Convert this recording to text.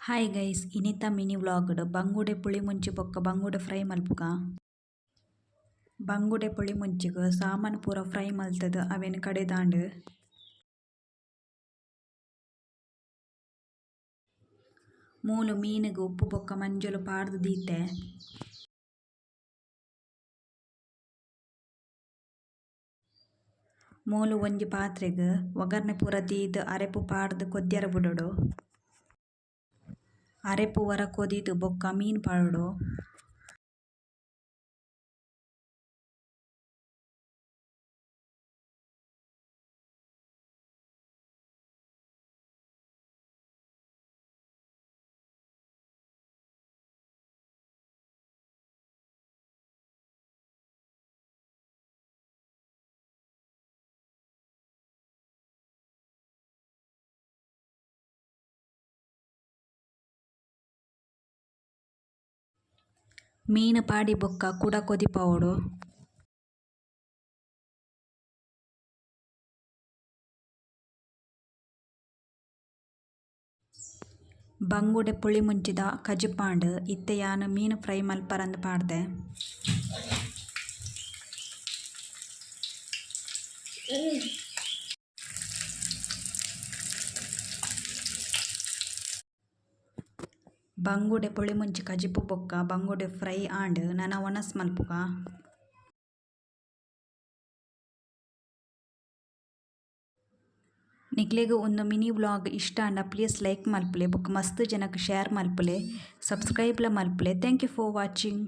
Hi guys, ಇನಿತ mini vlog ಡ್ ಬಂಗುಡೆ ಪುಳಿ ಮುಂಚಿ ಬೊಕ್ಕ ಬಂಗುಡೆ ಫ್ರೈ ಮಲ್ಪುಗ. ಬಂಗುಡೆ ಪುಳಿ ಮುಂಚಿಗ್ ಸಾಮಾನ್ ಪೂರ ಫ್ರೈ ಮಲ್ತುದು ಅವೆನ್ ಕಡೆದಾಂಡ್. ಮೂಲು ಮೀನ್ ಗು ಉಪ್ಪು ಬೊಕ ಮಂಜೊಲ್ ಪಾಡ್ದ್ ದೀತೆ. ಮೂಲು ಒಂಜಿ ಪಾತ್ರೆಗ್ ಒಗ್ಗರಣೆ ಪೂರ ದೀದ್ ಅರೆಪು ಪಾಡ್ದ್ ಕೊದ್ಯರೆ ಬುಡೊಡು. ಅರೆಪು ಒರ ಕೊದಿದ್ ಬೊಕ್ಕ ಮೀನ್ ಪಾಡೊಡು. ಮೀನ್ ಪಾಡಿ ಬೊಕ್ಕ ಕುಡ ಕೊದಿಪಾವೊಡು. ಬಂಗುಡೆ ಪುಳಿ ಮುಂಚಿದ ಕಜಿಪಾಂಡ್ ಇತ್ತೆ ಯಾನ್ ಮೀನ್ ಫ್ರೈ ಮಲ್ಪರಂದ್ ಪಾಡ್ದೆ. ಬಂಗುಡೆ ಪುಳಿ ಮುಂಚಿ ಕಜಿಪು ಬೊಕ್ಕ ಬಂಗುಡೆ ಫ್ರೈ ಆಂಡ್ ನನ ವನಸ್ ಮಲ್ಪುಗ. ನಿಕ್ಲೆಗ್ ಉಂದು ಮಿನಿ ವ್ಲಾಗ್ ಇಷ್ಟ ಆಂಡ ಪ್ಲೀಸ್ ಲೈಕ್ ಮಲ್ಪುಲೆ ಬೊಕ್ಕ ಮಸ್ತ್ ಜನಕ್ ಶೇರ್ ಮಲ್ಪುಲೆ ಸಬ್ಸ್ಕ್ರೈಬ್ ಲ ಮಲ್ಪುಲೆ thank you for watching.